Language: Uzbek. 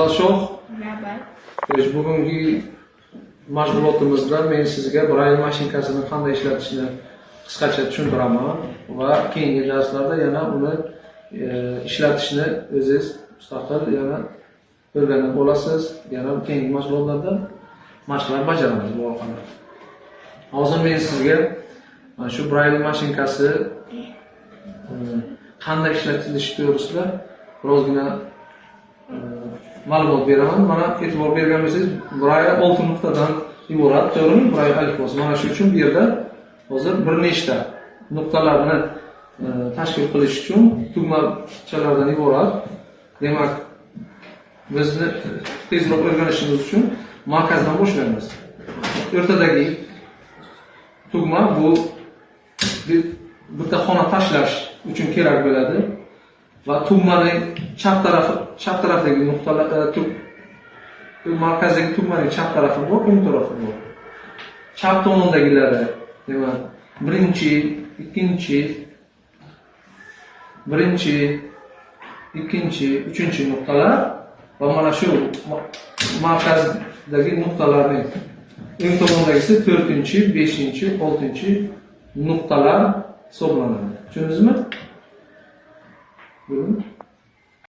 Shoh, Labay. Xo'sh, bugungi mashg'ulotimizda men sizga Brayl mashinkasini qanday ishlatishni qisqacha tushuntiraman va keyingi darslarda yana uni ishlatishni o'zingiz mustaqil yana o'rganib olasiz. Yana keyingi mashg'ulotlarda mashqlar bajaramiz bu orqali. Hozir men sizga mana shu Brayl mashinkasi qanday ishlatilishi to'g'risida birozgina ma'lumot beraman. Mana, e'tibor bergan bo'lsangiz, Brayl 6 nuqtadan iborat, to'g'rimi? Brayl alifbosi. Mana shu uchun bu yerda hozir bir nechta nuqtalarni tashkil qilish uchun tugmachalardan iborat. Demak, bizni tezroq o'rganishimiz uchun markazdan boshlaymiz. O'rtadagi tugma bu bitta xona tashlash uchun kerak bo'ladi va tugmaning chap tarafi, chap tarafdagi nuqtalar, markazdagi tugmaning chap tarafi bor, o'ng tarafi bor. Chap tomondagilari, demak, birinchi, ikkinchi, birinchi, ikkinchi, uchinchi nuqtalar va mana shu markazdagi nuqtalarning o'ng tomondagisi to'rtinchi, beshinchi, oltinchi nuqtalar hisoblanadi. Tushundingizmi? Bo'ldimi?